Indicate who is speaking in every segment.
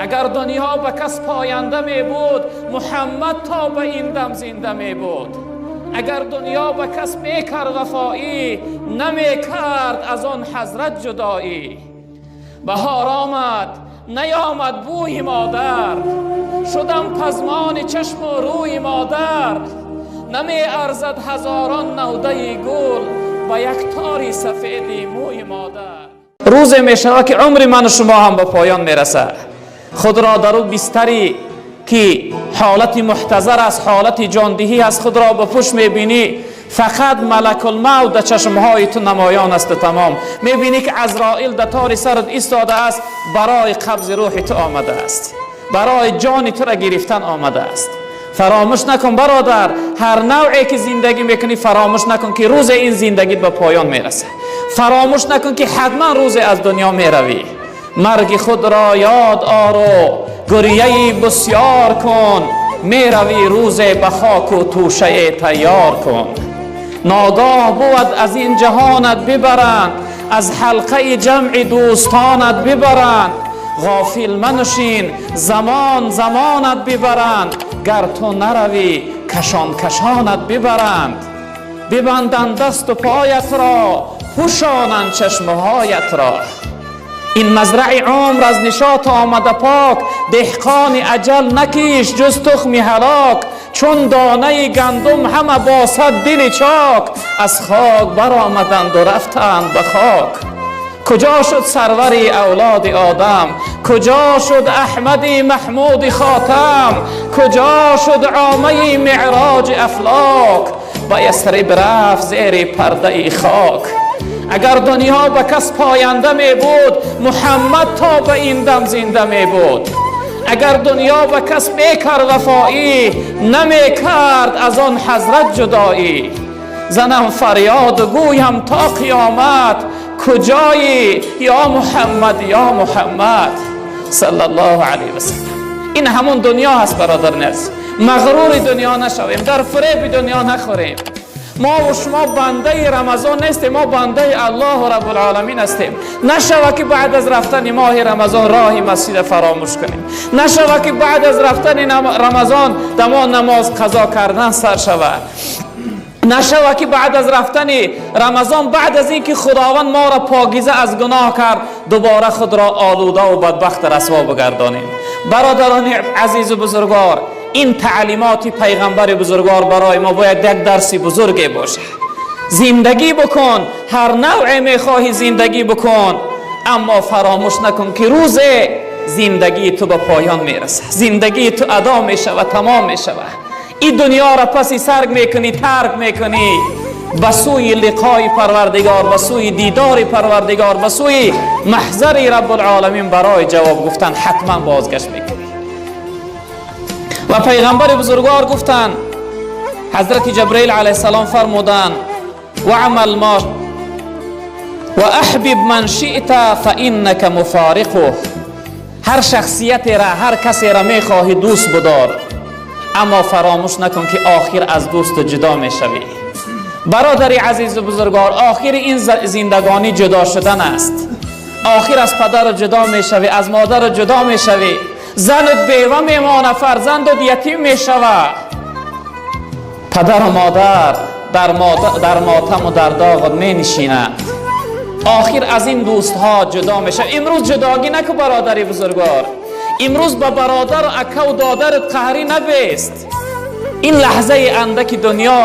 Speaker 1: Агар дунё ба кас поянда мебуд, Муҳаммад то ба ин дам зинда мебуд. Агар дунё ба кас мекард вафоӣ, намекард аз он ҳазрат ҷудоӣ. Баҳор омад, наёмад бӯи модар, шудам пазмони чашму рӯи модар. Намеарзад ҳазорон навдаи гул ба як тори сафеди мӯи модар. Рӯзе мешавад, ки умри ману шумо ҳам ба поён мерасад. Худро дар ӯ бистаре ки ҳолати муҳтазар аст, ҳолати ҷондиҳӣ аст, худро ба пушт мебинӣ, фақат малакулмавт дар чашмҳои ту намоён аст. Тамом мебинӣ, ки Азроил дар тори сарат истодааст, барои қабзи рӯҳи ту омадааст, барои ҷони туро гирифтан омадааст. Фаромӯш накун, бародар, ҳар навъе ки зиндагӣ мекунӣ, фаромӯш накун, ки рӯзе ин зиндагит ба поён мерасад. Фаромӯш накун, ки ҳатман рӯзе аз дунё меравӣ. Марги худро ёд ору гиряи бисёр кун, меравӣ рӯзе ба хоку тӯшае тайёр кун. Ногоҳ бувад, аз ин ҷаҳонат бибаранд, аз ҳалқаи ҷамъи дӯстонат бибаранд. Ғофил манушин, замон замонат бибаранд, гар ту наравӣ, кашон кашонат бибаранд. Бибанданд дасту поятро, пӯшонанд чашмҳоятро. Ин мазраи умр аз нишот омада пок, деҳқони аҷал накиш ҷуз тухми ҳалок. Чун донаи гандум ҳама босад дили чок, аз хок баромаданду рафтанд ба хок. Куҷо шуд сарвари авлоди одам? Куҷо шуд Аҳмади Маҳмуди Хотам? Куҷо шуд омаи меъроҷи афлок? Ба Ясриб рафт зери пардаи хок. Агар дунё ба кас поянда мебуд, Муҳаммад то ба ин дам зинда мебуд. Агар дунё ба кас мекард вафоӣ, намекард аз он ҳазрат ҷудоӣ. Занам фарёду гӯям то қиёмат: куҷоӣ, ё Муҳаммад, ё Муҳаммад? Саллаллоҳу алайҳи васаллам. Ин ҳамон дунё ҳаст, бародарони азиз. Мағрури дунё нашавем, дар фиреби дунё нахӯрем. Мо ва шумо бандаи Рамазон нестем, мо бандаи Аллоҳу Раббулоламин ҳастем. Нашава, ки баъд аз рафтани моҳи Рамазон роҳи масҷида фаромӯш кунем. Нашава, ки баъд аз рафтани Рамазон дамо намоз қазо кардан сар шавад. Нашава, ки баъд аз рафтани Рамазон, баъд аз ин ки Худованд моро покиза аз гуноҳ кард, дубора худро олудаву бадбахт расво бигардонем. Бародарони азизу бузургвор, ин таълимоти пайғамбари бузургвор барои мо бояд як дарси бузурге бошад. Зиндагӣ бикун, ҳар навъе мехоҳӣ зиндагӣ бикун, аммо фаромӯш накун, ки рӯзе зиндагии ту ба поён мерасад, зиндагии ту адо мешавад, тамом мешавад. Ин дунёро паси сар мекунӣ, тарк мекунӣ, ба сӯи лиқои Парвардигор, ба сӯи дидори Парвардигор, ба сӯи маҳзари Раббулоламин барои ҷавоб гуфтан ҳатман бозгашт мекунӣ. Ва пайғамбари бузургвор гуфтанд, ҳазрати Ҷабраил алайҳиссалом фармуданд: واعمل ما وأحبب من شئت فإنك مفارقه. Ҳар шахсиятера, ҳар касера мехоҳӣ, дӯст будор, аммо фаромӯш накун, ки охир аз дӯсту ҷудо мешавӣ. Бародари азизу бузургвор, охири ин зиндагонӣ ҷудо шудан аст. Охир аз падару ҷудо мешавӣ, аз модару ҷудо мешавӣ, занут бева мемона, фарзандут ятим мешава. Падару модар дар мотаму дар доғот менишинанд. Охир аз ин дӯстҳо ҷудо мешава. Имрӯз ҷудогӣ наку, бародари бузургвор. Имрӯз ба бародару акаву додарат қаҳрӣ набест. Ин лаҳзаи андаки дунё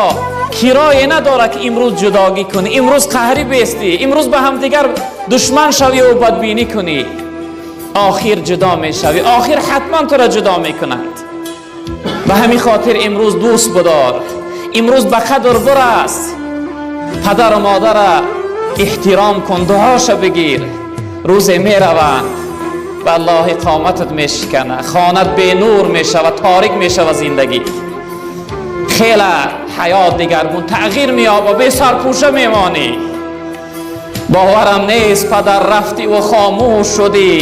Speaker 1: кирое надорад, ки имрӯз ҷудогӣ кунӣ, имрӯз қаҳрӣ бестӣ, имрӯз ба ҳамдигар душман шавӣ бадбинӣ кунӣ. Охир ҷудо мешавӣ, охир ҳатман туро ҷудо мекунанд. Ба ҳамин хотир имрӯз дӯст будор, имрӯз ба қадр бурас, падару модара эҳтиром кун, дуоша бигир. Рӯзе мераванд, валлоҳи, қоматат мешикана, хонат бенур мешава, торик мешава зиндагӣ. Хеле ҳаёт дигаргун тағйир меёба, бесарпӯша мемонӣ. Боварам нест, падар, рафтиву хомӯш шудӣ,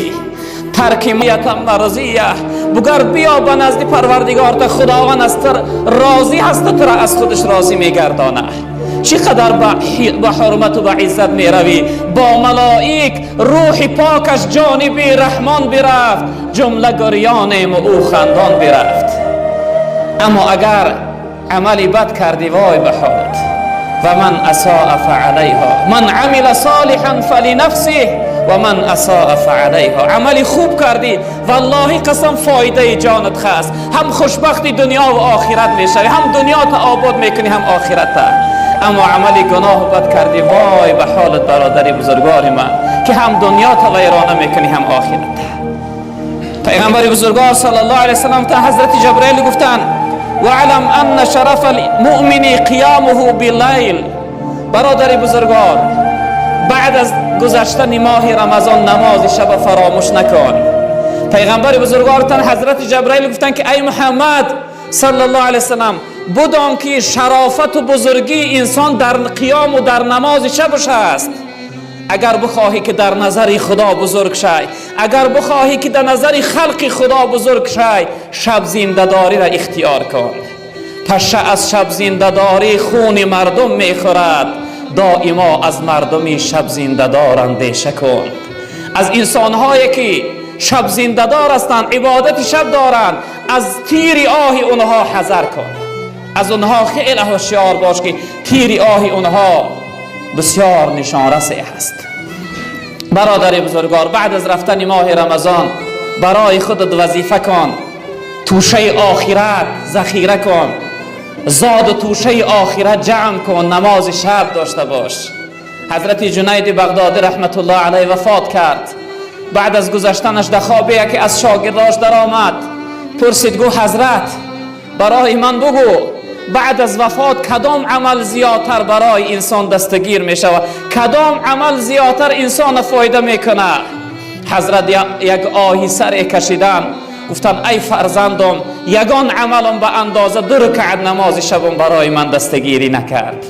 Speaker 1: тарки миятам марзия. Бугард, биё ба назди Парвардигор, та Худованд аз ту розӣ ҳасту тура аз худаш розӣ мегардона. Чӣ қадар ба ҳурмату ба иззат меравӣ. Бо малоик рӯҳи покаш ҷониби Раҳмон бирафт, ҷумла гирёнему ӯ хандон бирафт. Аммо агар амали бад кардӣ, вой ба ҳолат. ومن أساء فعليها، من عمل صالحا فلنفسه ومن أساء فعليها. Амали хуб кардӣ, валлоҳи қасам, фоидаи ҷонат хаст. Ҳам хушбахти дунё ва охират мешавӣ, ҳам дунёта обод мекунӣ, ҳам охирата. Аммо амали гуноҳу бад кардӣ, вой ба ҳолат, бародари бузургвори ман, ки ҳам дунёта вайрона мекунӣ, ҳам охирата. Пайғамбари бузургвор саллаллоҳу алайҳи васаллам та ҳазрати Ҷабраил гуфтанд: واعلم أن شرف المؤمن قيامه بالليل. Бародари бузургвор, баъд аз гузаштани моҳи Рамазон намози шаба фаромӯш накун. Пайғамбари бузургвортан ҳазрати Ҷабраил гуфтанд, ки ай Муҳаммад саллаллоҳу алайҳи васаллам, будон ки шарофату бузургии инсон дар қиёму дар намози шабаш аст. Агар бихоҳӣ, ки дар назари Худо бузург шай, агар бихоҳӣ, ки дар назари халқи Худо бузург шай, шаб зиндадориро ихтиёр кун. Паша аз шаб зиндадорӣ хуни мардум мехӯрад, доимо аз мардуми шаб зиндадор андеша кун. Аз инсонҳое ки шаб зиндадор ҳастанд, ибодати шаб доранд, аз тири оҳи онҳо ҳазар кун. Аз онҳо хеле ҳушёр бош, ки тири оҳи онҳо бисёр нишонрасе ҳаст. Бародари бузургвор, баъд аз рафтани моҳи Рамазон барои худат вазифа кун, тӯшаи охират захира кун, зоду тӯшаи охират ҷамъ кун, намози шаб дошта бош. Ҳазрати Ҷунайди Бағдодӣ раҳматуллоҳ алайҳ вафот кард. Баъд аз гузаштанаш дар хобе яке аз шогирдош даромад, пурсид, гӯ: «Ҳазрат, барои ман бугӯ, баъд аз вафот кадом амал зиёдтар барои инсон дастагир мешавад, кадом амал зиёдтар инсона фоида мекунад?» Ҳазрат як оҳи саре кашидан, гуфтанд: «Ай фарзандом, ягон амалам ба андоза ду рукаат намози шабам барои ман дастагирӣ накард».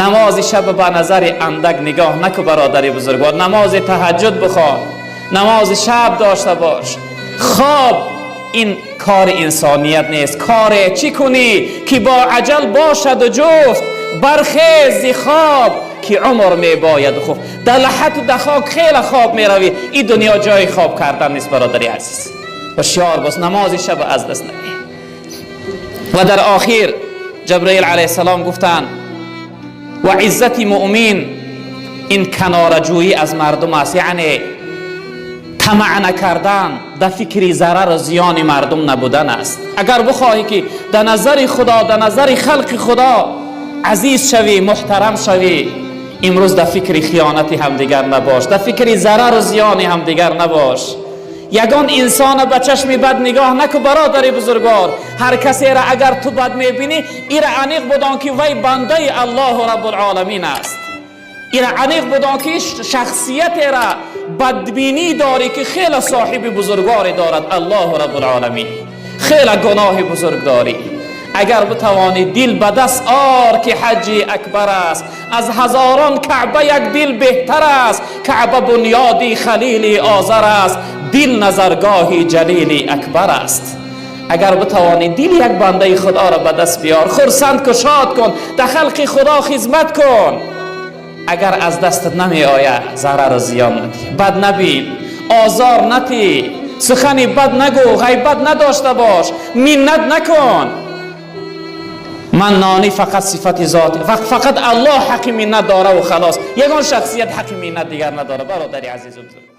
Speaker 1: Намози шаб ба назари андак нигоҳ наку, бародари бузургвор. Намози таҳаҷҷуд бихон, намози шаб дошта бош. Хоб ин кори инсоният нест. Коре чӣ кунӣ, ки бо аҷал бошаду ҷуфт? Бархези хоб, ки умр мебояду хуфт. Дар лаҳату дар хок хеле хоб меравӣ. Ин дунё ҷои хоб кардан нест, бародари азиз. Ҳушёр бош, намози шаб аз даст надиҳ. Ва дар охир Ҷабраил алайҳиссалом гуфтанд: ва иззати муъмин ин канораҷӯӣ аз мардум аст, яъне тамаъ накардан, дар фикри зарару зиёни мардум набудан аст. Агар бихоҳӣ, ки дар назари Худо, дар назари халқи Худо азиз шавӣ, муҳтарам шавӣ, имрӯз дар фикри хиёнати ҳамдигар набош, дар фикри зарару зиёни ҳамдигар набош. Ягон инсона ба чашми бад нигоҳ наку, бародари бузургвор. Ҳар касеро агар ту бад мебинӣ, ира аниқ будон, ки вай бандаи Аллоҳу Раббулоламин аст. Ира аниқ будон, ки шахсиятера бадбинӣ дорӣ, ки хеле соҳиби бузургворе дорад, Аллоҳу Раббулоламин. Хеле гуноҳи бузург дорӣ. Агар битавонӣ, дил ба даст ор, ки ҳаҷҷи акбар аст. Аз ҳазорон Каъба як дил беҳтар аст. Каъба бунёди Халили Озар аст, дил назаргоҳи Ҷалили Акбар аст. Агар битавонӣ, дили як бандаи Худоро ба даст биёр, хурсанд ку, шод кун, дар халқи Худо хизмат кун. Агар аз дастат намеояд, зарару зиён надиҳ, бад набин, озор натӣ, сухани бад нагӯ, ғайбат надошта бош, миннат накун. Маннонӣ фақат сифати зот, фақат Аллоҳ ҳаққи миннат дораву халос. Ягон шахсият ҳаққи миннат дигар надорад, бародари азизу бузург.